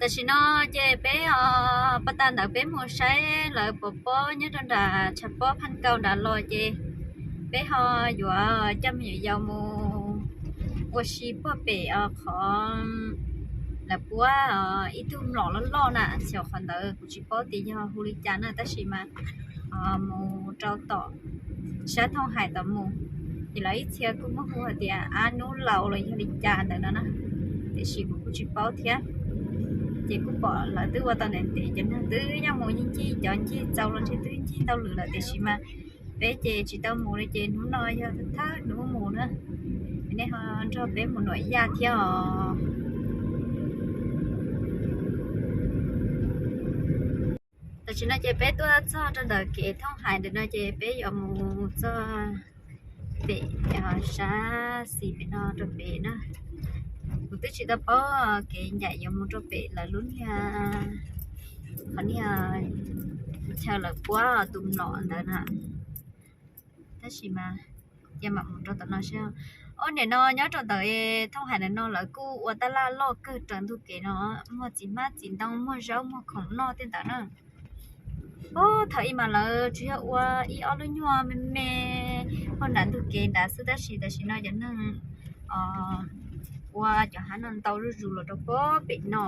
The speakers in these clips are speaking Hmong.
Tam sim no ces peb ho, pas tas ntawd peb mus saib lawv pov pob nyob rau nram tshav pob Phaj Kaus nrad los ces peb ho yuav coj me nyuam yaus mus ua si puag pem qhov lawv puab ib tug mlom loj loj na, xyov qhov ntawd kuv tsis paub tias yog hu li cas na, tab sis mas mus rau tom sab Thooj Hais tom mus, ces lawv ib txhia kuj muab hu hais tias Ab Nub Laus los yog li cas ntawd no na, tiam sis kuv kuj tsis paub thiab. Ces kuj pom lawv twb ua tau ntev ntev, cov neeg twb nyob mus ncig, cov ncig txaus los ntshe twb ncig ntau lwm lawm, tiam sis mas peb ces tsis tau mus li ces hnub no yog thawj hnub mus na. Nej ho nrog peb mus nuam yaj thiab os. Tam sim no ces peb tuaj txog rau ntawm kev Thooj Hais ntawm no ces peb yuav mus txog pem sab xis pem no rau pem na. Kuv twb tsis tau paub kev ncaim yuav mus rau pem lawv lub niag, qhov niag chaw lawv puab tus mlom ntawd na. Tab sis mas cia mam mus rau tom no seb. Ob, nim no nyob rau ntawm Thooj Hais ntawm no lawv kuj ua tab laj loj kawg raws ntug kev no, muag txiv hmab txiv ntoo, muag zaub muag khoom noj tej ntawd na. Ub, thaum ub mas lawv tsuas yog ua ib ob lub nyuag me me puag nram ntug kev nrad xwb, tab sis tam sim no cov neeg ua cov hav no ntau zuj zus los rau puag pem no.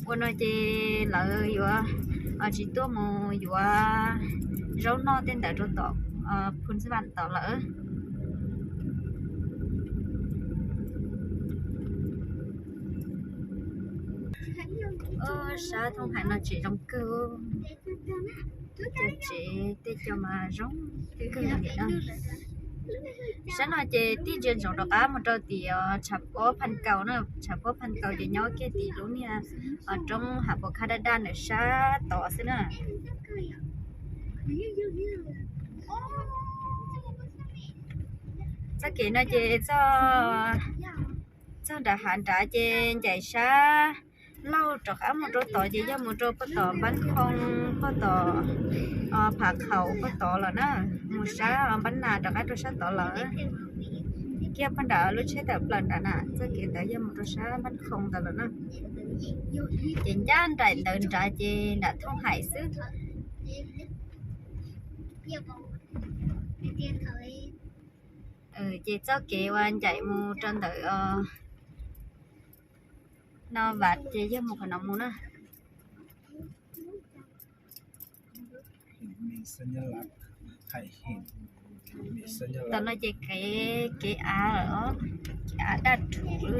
Ua no ces lawv yuav tsis tuaj mus yuav zaub noj tej ntawd rau tom Phu Ntxwj Vam tod lawm. Sab Thooj Hais no tsev zoo kawg, cov tsev tej co mas zoo kawg li na. Sab no ces tij ntsia ntsoov rov qab mus rau tim tshav pob Phaj Kaus na, tshav pob Phaj Kaus ces nyob kiag tim lub niag roob Hav Pos Khab Daj Daj ntawm sab tod xwb na. Txoj kev no ces txog nram hav nrad ces ncaim sab laug rov qab mus rau tod ces yog mus rau puag tom Npab Khoo, puag tom Phav Qhaum puag tod lawm na, mus sab Npab Nas rov qab rau sab tod lawm. Kiag puag nram lub tsheb tawm plaws nrad na, txoj kev ntawd yog mus rau sab Npab Khoo ntawd lawm na. Ces ncaj nraim ntawd nrad ces nram Thooj Hais xwb. Ces txoj kev uas ncaim mus rau ntawm no Vam ces yog mus qhov no mus na. Tom no ces kev, kev av lawm, kev av daj rhuv.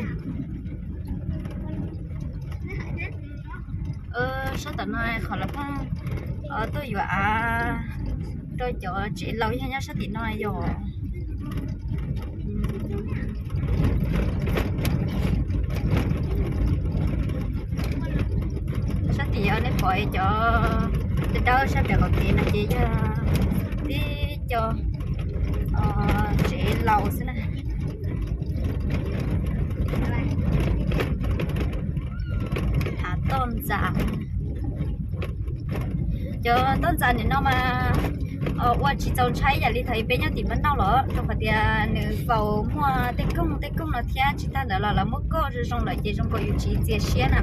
Sab tom no qhov lawv pheej tuaj yuav av rau cov tsev laus yog nyob sab tim no yog. Sab tim nej pom cov dawb sab pem qaum kev no ces yog tib co tsev laus xwb na. Hav toj ntxas. Cov toj ntxas nim no mas ua tsis txaus ntshai yam li thaum ub peb nyob tim Npab Nauj los, rau qhov tias nws faus muaj tej koog tej koog no thiab. Tsis tag ntawd los lawv muab koj zoo zoo lawm ces zoo nkaus yus tsis txias siab na.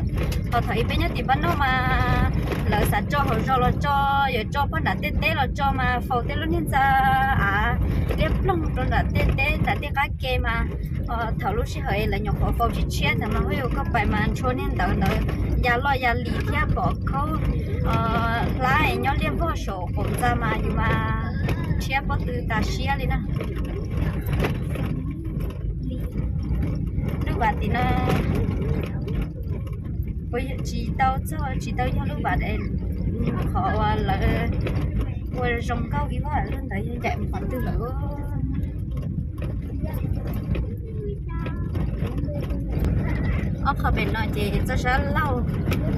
Ho thaum ub peb nyob tim Npab Nauj mas lawv xav tso hauv zos los tso, yuav tso puag nram tej teb los tso mas faus tej lub niag ntxa av liab ploog rau nram tej teb nram tej qab ke mas. Thaum lub sij hawm lawv nyuam qhuav faus tshiab tshiab ntawd mas huaj yog koj pais mas ntshua niag ntawd ntawd ya loj ya lis thiab pom khaub hlab nyob liaj vog saum qaum ntxa mas yus mas tshiab pob tw tas siab li na. Lub vas tim no puas tsis tau txog, tsis tau yog lub vas qhov uas lawv ua zoo nkauj li, lub ntawd yog ncaim mus qhov twg lawm. Ob qho pem no ces txoj sab laug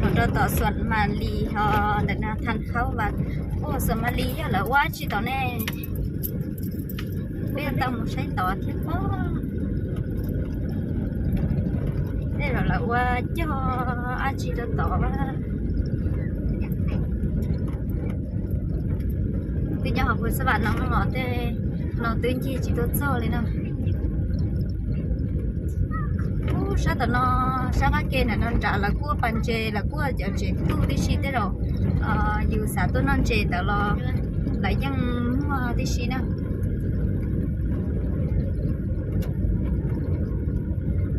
mus rau tom Xuam Mas Lis ho ntawm no Thaj Khaub Vas. Ua Xuam Mas Lis yog lawv ua dab tsi tod ne? Peb yuav tau mus saib tod thiab pob. Tej zaum lawv ua cog dab tsi rau tod. Twb nyob hauv Phu Xab Vam no los tej no twb ncig tsis tau txog li na. Ub, Sab tom no, sab qab ke ntawm no nram lawv kuj ua pas ntses, lawv kuj ua cov tsev tub tib si tej zaum yus xav tuaj noj ntses ntawd los lawv yeej muaj tib si na.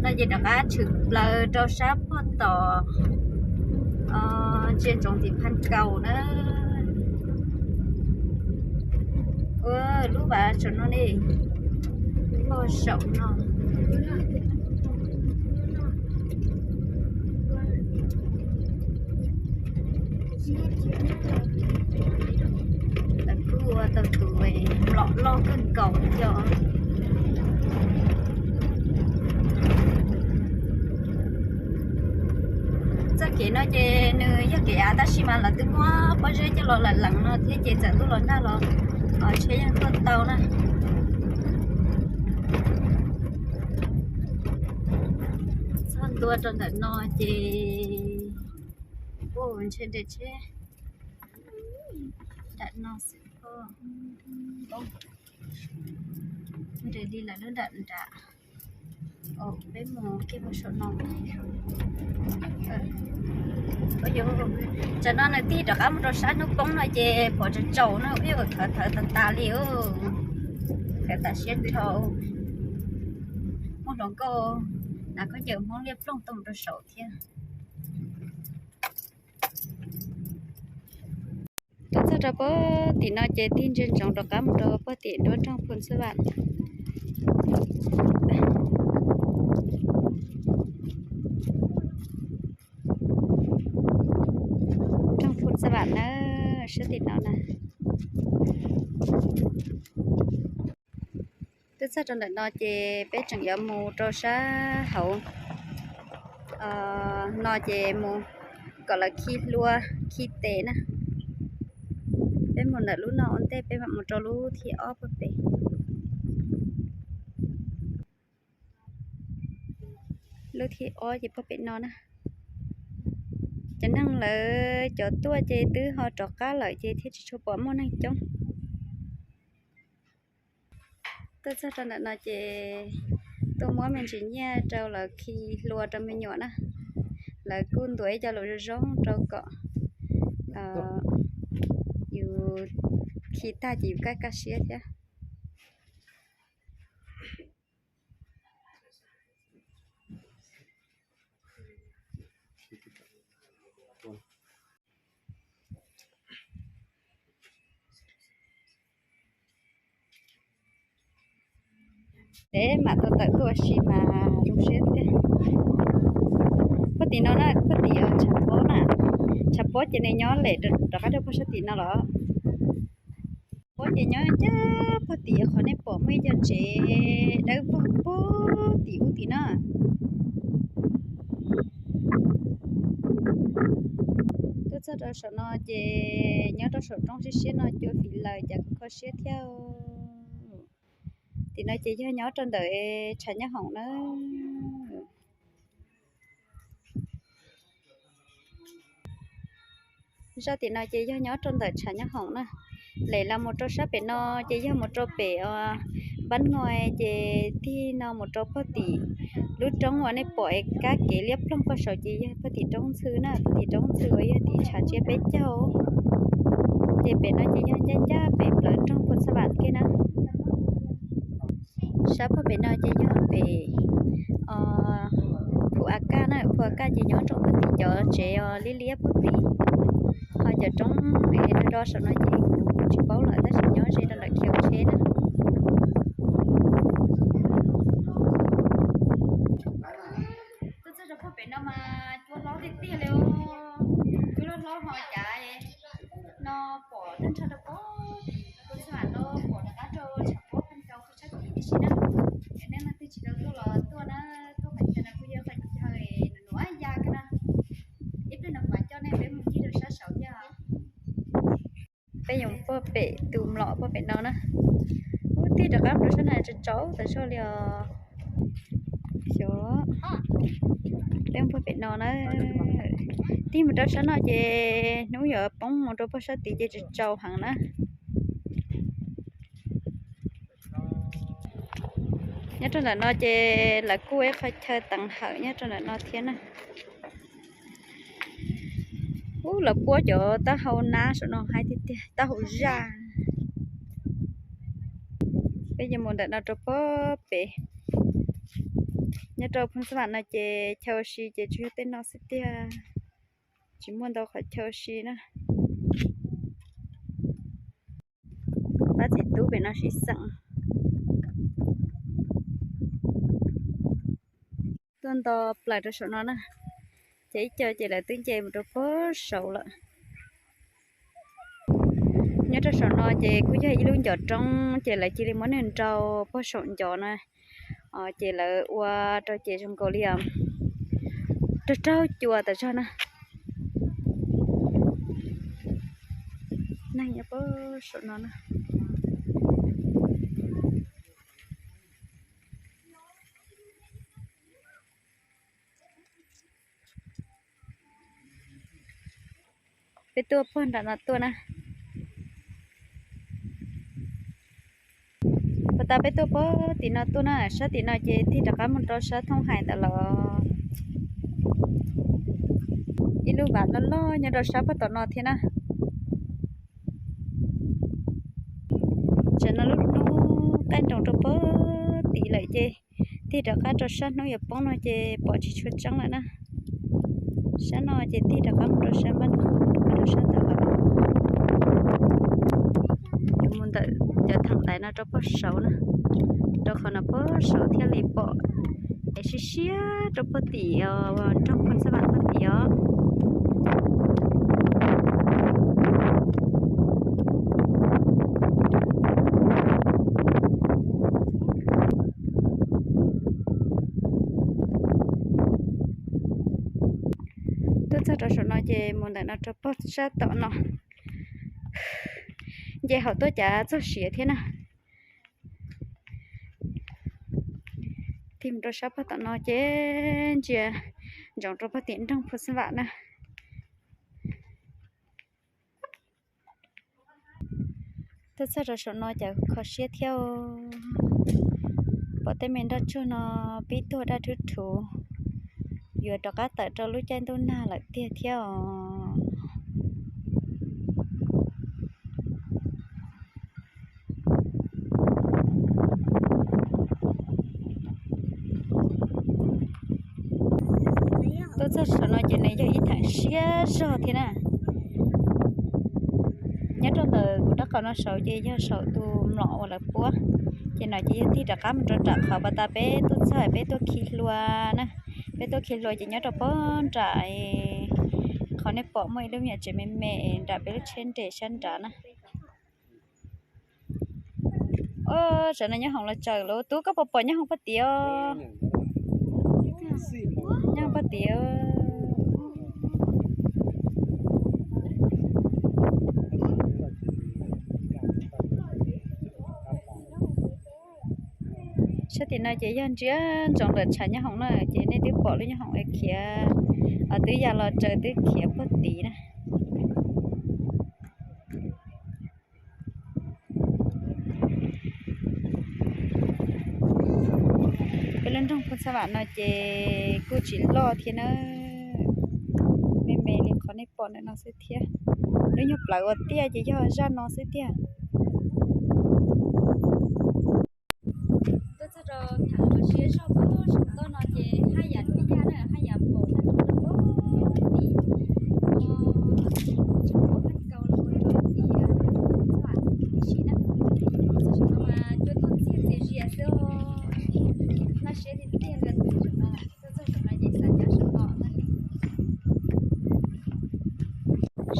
No ces rov qab tshwm plaws rau sab pog tom ntsia ntsoov tim Phaj Kaus na. Ua lub vas saum no ne, pog saum no. Lawv kuj ua tau tus mlom loj kawg nkaus li os. Txoj kev no ces nws yog kev av tab sis mas lawv twb muab pob zeb coj los lawm lees no thiab ces txawm tuaj los nag los tsheb yeej tuaj tau na. Txog ntua rau ntawm no ces, ua ntshe nres tsheb nram no xwb. Nres li lawv lub nram nram. Peb mus kiag mus saum no. Tsam no nws tig rov qab mus rau sab hnub poob no ces pom tsaus tsaus no, ib ua thawv thawv tas tas li. Thawv tas siab nrho. Muaj hluas nkauj hnav khaub ncaws Hmoob liab ploog tuaj mus rau saum thiab. Tuaj txog rau pog tim no ces tig ntsia ntsoov rov qab mus rau pog tim nruab nroog Phu Xab Vam. Nroog Phu Xab Vam na, sab tim no na. Twb txog rau ntawm no ces peb tseem yuav mus rau sab hauv no ces mus kom lawv khi hlua khi tes na. Peb mus ntawm lub no ua ntej peb mam mus rau lub thib ob puag pem. Lub thib ob ces puag pem no na. Cov neeg lawv cov tuaj ces twb ho rov qab lawm ces thiaj tsis tshua pom muaj neeg coob. Tuaj txog rau ntawm no ces tuaj muab me ntsis nyiaj rau lawv khi hlua rau me nyuam na. Lawv kuj ntuas ib co lus zoo zoo rau kom yus khi tag ces yus kaj kaj siab thiab. Peb mam tau tawm tuaj ua si mas zoo siab tiag. Puag tim no na, puag tim tshav pob na. Tshav pob ces nws nyob lem rov qab rau puag sab tim no los. Pob ces nyob ncaj puag tim qhov nej pom muaj ib co tsev dawb vog puag tim ub tim na. Tuaj txog rau saum no ces nyob rau saum roob siab siab no cua fim lawm cas kuj kho siab thiab. Tim no ces yog nyob rau ntawm tshav nyob hoom na. Zaj tim no ces yog nyob rau ntawm tshav nyob hoom na. Lem los mus rau sab pem no ces yog mus rau pem Npab Nqoi ces tig no mus rau puag tim lub roob uas nej pom kab kev liab ploog puag saud ces yog puag tim roob Ntxhw na, puag tim roob Ntxhw uas yog tim tshav tsiab peb caug. Ces pem no ces yog ncaj ncaj pem plawv nroog Phu Xab Vam kiag na. Sab puag pem no ces yog pem Phu A Kaj na, Phu A Kaj ces nyob rau puag tim cov tsev liab liab puag tim. Ho cov roob do do saum no ces kuv tsis paub lawm tab sis nyob ze rau ntawm khiv tsheb na. Tuaj txog rau puag pem no mas cua hlob tiag tiag li, cua hlob hlob ho cav no pom tag nrho rau puag tim Phu Xab Vam no pom rov qab rau tshav pob Phaj Kaus sab tim tib si na. Es nej leej twg tsis tau tuaj los tuaj na, tuaj qhov chaw no kuj yog qhov chaw nuam nuam ya kawg na. Ib pliag no kuv mam coj nej peb mus ncig rau sab saud thiab. Peb yuav puag pem tus mlom puag pem no na. Ub, tig rov qab mus rau sab no tsaus tsaus tas zog li os. Xyov, peb mus puag pem no na. Tig mus rau sab no ces hnub yuav poob mus rau puag sab tid ces tsaus tsaus heev na. Nyob rau ntawm no ces lawv kuj ua ib qhov chaw teev hawm nyob rau ntawm no thiab na. Ub, lawv puab cov taub hau nab saum no haib tiag tiag, taub hau zaj. Peb yuav mus ntawm no rau pob pem. Nyob rau Phoos Xab Vam no ces chaw ua si ces tsuas yog tej no xwb tiag, tsis muaj ntau qhov chaw ua si na. Pab txiv tub pem no sib xeem. Tuaj nto plaws rau saum no na, ces ib co ces lawv twb nce mus rau pob saud lawm. Nyob rau saum no ces kuj yog ib lub ncov roob ces lawv cia li muab neeg nrau pob saum ncov na, ces lawv ua rau ces zoo nkaus li raug raug cua tas zog na. Neeg nyob pob saum no na. Peb tuaj pob nram no tuaj na. Pas tas peb tuaj pob tim no tuaj na, sab tim no ces tig rov qab mus rau sab Thoob Hais ntawd los ib lub vaj loj loj nyob rau sab pob tom no thiab na. Tam no lub hnub qaij nroos rau pob tim lawm ces tig rov qab rau sab hnub yuav poob no ces pom tsis tshua tseeb lawm na. Sab no ces tig rov qab mus rau sab npab, rau sab ntawd lawm. Yuav mus ntawm cov theem ntaiv no rau pob saud na, rau qhov no pob saud thiaj li pom es siab siab rau pob tim nroog Phoos Xab Vam pob tim os. Tuaj txog rau saum no ces mus ntawm no rau pob sab tom no, nce hauv tuaj cav txog siav thiab na. Tig mus rau sab pob tom no ces ntsia ntsoov rau pob tim nroog Phoos Xab Vam na. Tuaj txog rau saum no cas kho siab thiab, pom tej me nroj tsuag no pib tuag daj rhuv rhuv, yuav rov qab tawm rau lub caij ntuj nag lawm tiag thiab os. Tuaj txog saum no ces nws yog ib theem siab zog thiab na. Nyob rau ntawm kuv rab qau no saud ces yog saum tus mlom uas lawv puab, ces no ces yog tig rov qab mus rau nram qhov pas tas peb tuaj txog peb tuaj khi hlua na. Peb tuaj khi hlua ces nyob rau pob nram qhov nej pom muaj ib lub me nyuam tsev me me nram peb lub tsheb nres sab nrad na. Tam no nyob hoom los tsawm lawm, tub koj puas pom nyob hoom pob tim os? Nyob hoom pob tim. Sab tim no ces yog ntsia ntsoov lawm tshav nyob hoom na, ces nej twb pom lub nyob hoom khiav, twb ya los tsaws twb khiav pob tim na. Peb lub nroog Phoos Xab Vam no ces kuj tsis loj thiab na, me me li qhov nej pom ntawm no xwb thiab. Lub nyuag plawv ua tiaj ces yog zaj no xwb tiag. Tuaj txog rau thaum uas siab zog puag saum toj no ces haj yam tib yam na, haj yam npaum li tseem muab phaj kaus los ua rau tim txaj tib si na. Txog saum no mas cua tuaj txiag txias zias xwb, noj siab tiag tiag li. Tuaj txog saum no ces xav nyob saum no na.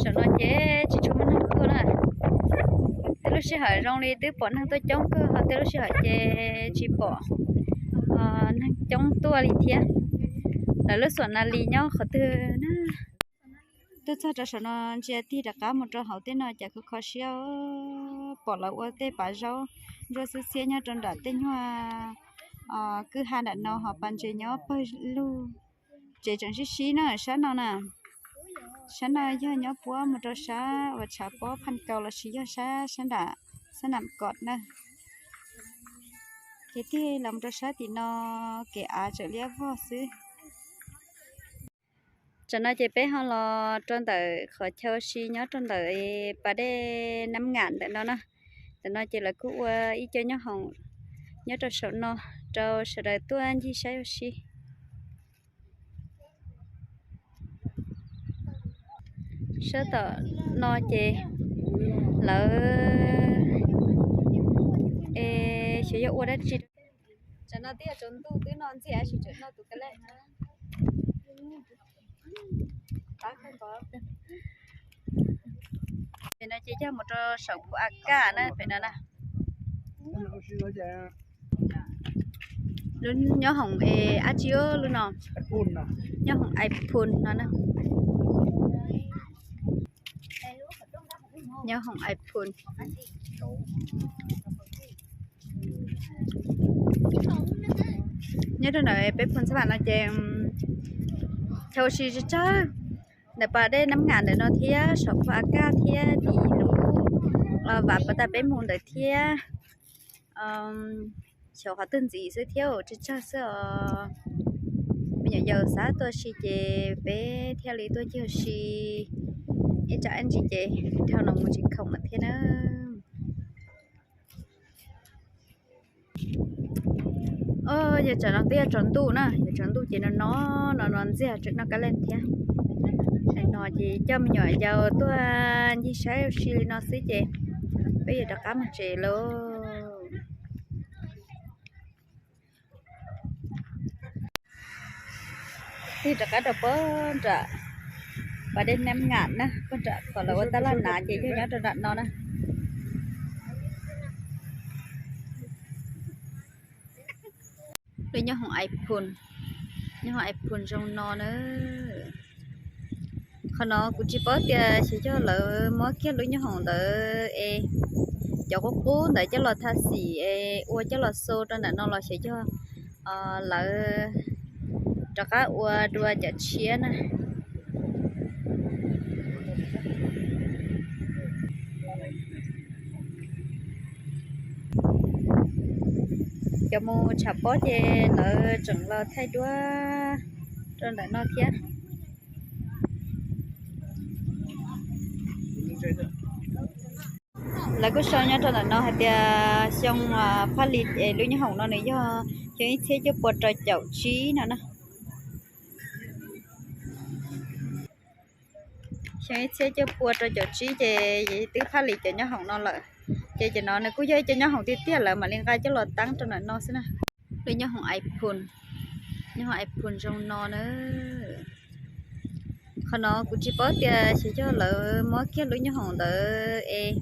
Saum no ces tsis tshua muaj neeg tuaj na. Tej lub sij hawm zoo li twb pom neeg tuaj coob kawg, ho tej lub sij hawm ces tsis pom neeg coob tuaj li thiab. Lawv lub xuam nas lis nyob qhov twg na? Tuaj txog rau saum no ntsia tig rov qab mus rau hauv tej no cas kuj kho siab, pom lawv ua tej pav zaub ntsuab xiab xiab nyob rau nram tej nyuag kwj ha nram no, ho pas ntses nyob pawg lug. Tsev tseem sib sib na, sab no na, sab no yog nyob puab mus rau sab uas tshav pob phaj kaus lossis yog sab, sab nram, sab nam kom na. Ces tig los rau sab tim no, kev av tseem liab vog xwb. Tsam no ces peb ho los rau ntawm qhov chaw ua si nyob rau ntawm pas dej Nab Ngam ntawm no na. Ntawm no ces lawv kuj ua ib co nyob hoom nyob rau saum no rau sawv daws tuaj ncig saib ua si. Sab tom no ces lawv es xyov yog ua dab tsi. Tsam no twb yog tsaus ntuj twb no ntxiag tab sis tseem noj tus ka lej. Pem no ces coj mus rau saum phu a kaj na pem no na. Lub nyob hoom es dab tsi lub no? Nyob hoom Ai Phun no na. Nyob hoom Ai Phun. Nyob rau ntawm peb phun xab vam no ces chaw ua si tsawg tsawg ntawm pas dej Nab Ngam ntawm no thiab saum phu a kaj thiab tim lub vas pas tas peb mus ntawd thiab. Xyov qhov twg ntxiv xwb thiab tsawg tsawg xwb os. Me nyuam yaus xav tuaj si ces peb thiaj li tuaj ncig ua si ib tsam ib ntsis ces dhau no mus tsis khoom lawm thiab na. Yog tsam no twb yog tsaus ntuj na, yog tsaus ntuj ces no no no no ntxiag tseem noj kab leej thiab. No ces coj me nyuam yaus tuaj ncig saib ua si li no xwb ces peb yuav rov qab mus tsev lauj. Tig rov qab rau pog nram pas dej Nab Ngam na, pog nram qhov lawv ua tab laj hnav ces yog nyob rau nram no na. Lub nyob hoom Ai Phun, nyob hoom Ai Phun zoo no na. Qhov no kuv tsis paub tias xyov yog lawv muab kiag lub nyob hoom ntawd es cov qub qub ntawd coj los tha xim es ua coj los xo rau ntawm no los xyov yog lawv rov qab ua dua cov tshiab na. Cov mus tshav pob ces lawv tseem los thaij duab rau ntawm no thiab. Lawv kuj sau nyob rau ntawm no hais tias xyoo phaj li es lub nyob hoom no nws yog xyoo ib txhiab cuaj pua rau caum tsib no na. Xyoo ib txhiab cuaj pua rau caum tsib ces twb phaj li cov nyob hoom no lawm. Ces cov no nws kuj yog ib cov nyob hoom tiag tiag lawv mam li nqa coj los teeb rau ntawm no xwb na. Lub nyob hoom Ai Phun, nyob hoom Ai Phun zoo no na. Qhov no kuv tsis paub tias xyov yog lawv muab kiag lub nyob hoom ntawd es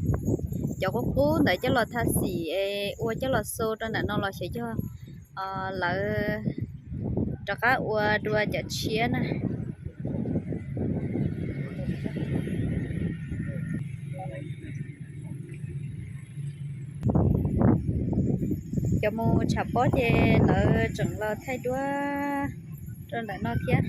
cov qub qub ntawd coj los tha xim es ua coj los xo rau ntawm no los xyov yog lawv rov qab ua dua cov tshiab na. Cov mus tshav pob ces lawv tseem los thaij duab rau ntawm no thiab.